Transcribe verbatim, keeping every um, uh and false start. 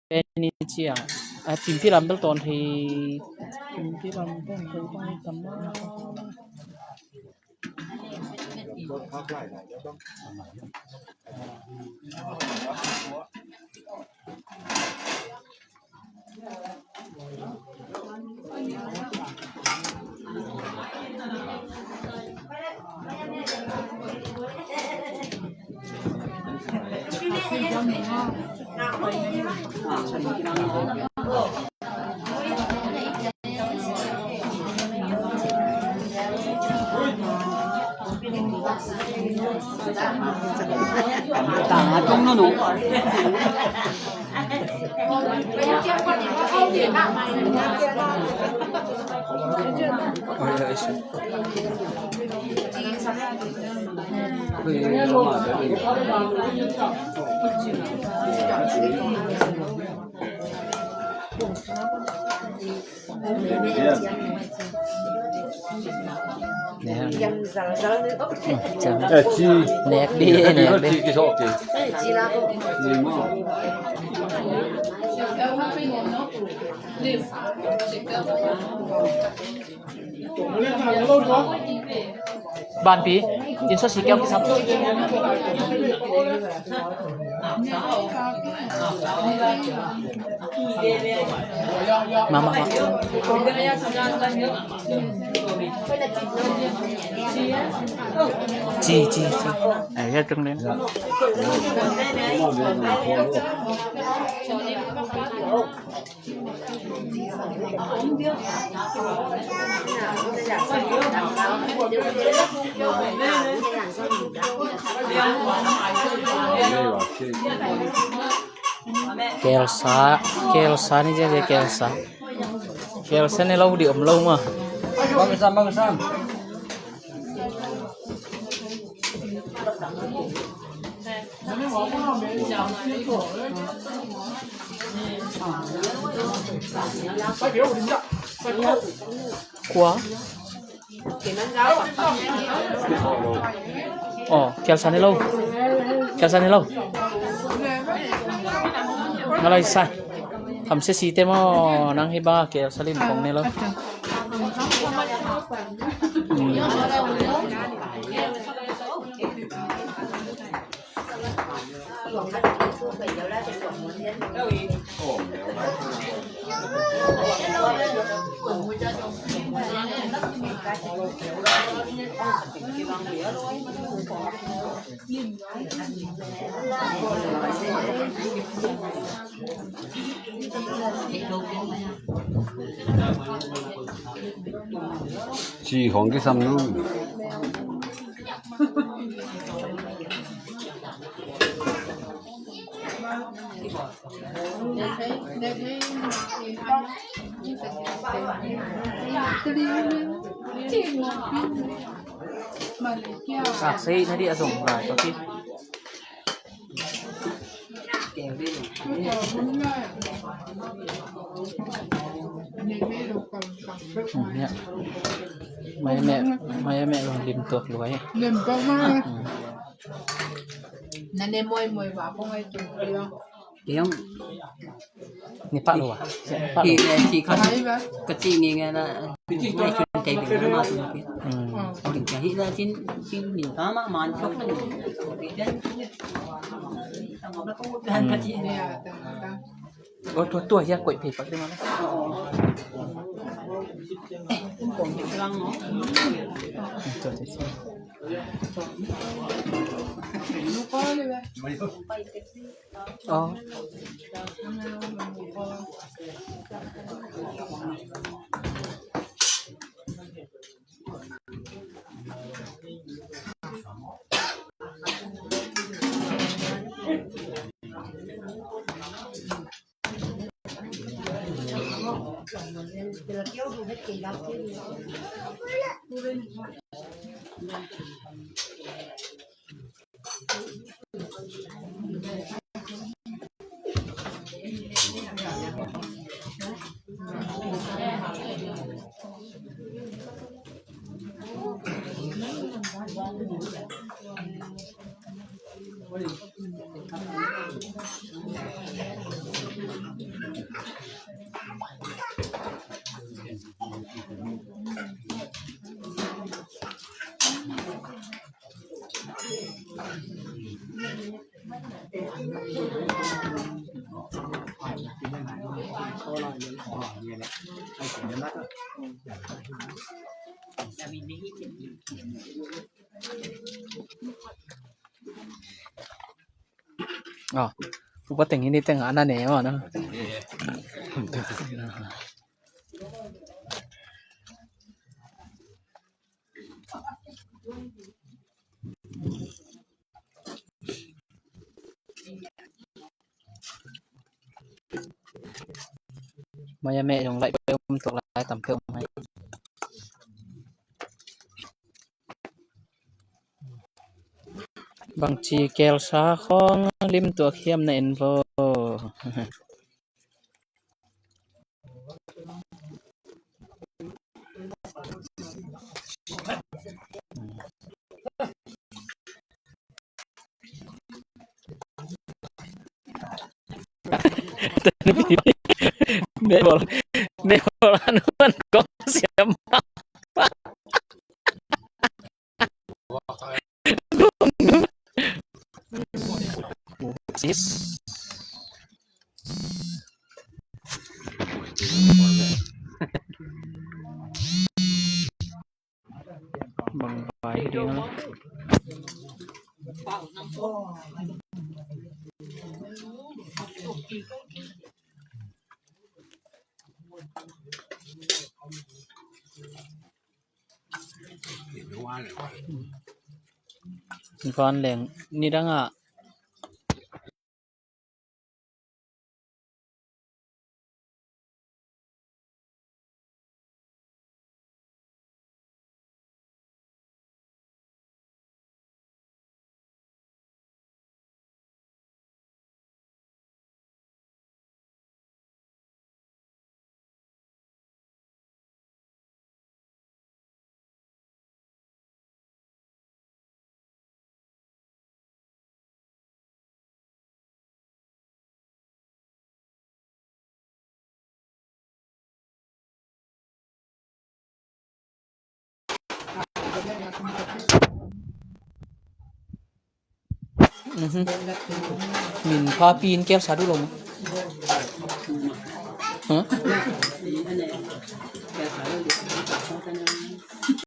Pen ni cia a pimpi lam bel ton thei. Pimpi lam ton thei tang tam ma. Nek di, nek di. Banpi, in sa si keu kisam. Mama, mama. Ci, ci, ci. Ai, ya, tung den. Kelsa, kelsa ni je, je kelsa. Kelsa ni lo di om lo ma. Bang sam, bang sam. Kua? Oh, kelsa ni lo. Kelsa ni lo. Ngalai sa. Kamsia site maw, nang hi bang a kelsa lim kong ne lo. Ci khong kisam nu. Sak sei na di a zong rai to ki. Maya mẹ, maya mẹ lo lim tuak luai. Lim tuak ma. Na ne moi moi ba ko ngai tu lo. Yang ni pa lo ba. Ki ki ka ka ti ngi ngai na. Ngai tu te bi na ma tu. Lim ka hi na cin cin lim ka ma man ko na. Tua tua ya koih phei pak di ma. Tua tua tua. Oh. Pu Pateng hi ni teng ana ne maw na. Mai a meh zong laih peuh om tuak lai tam peuh om hi. Bangci kelsa khawng lim tuak hiam na en vo. Meh bawl, meh bawl an huan kong siam. Sis. Bang vai ding a. Van leng nidang ah. Mhm. Min pha pi in kel sa du lo ma. Huh?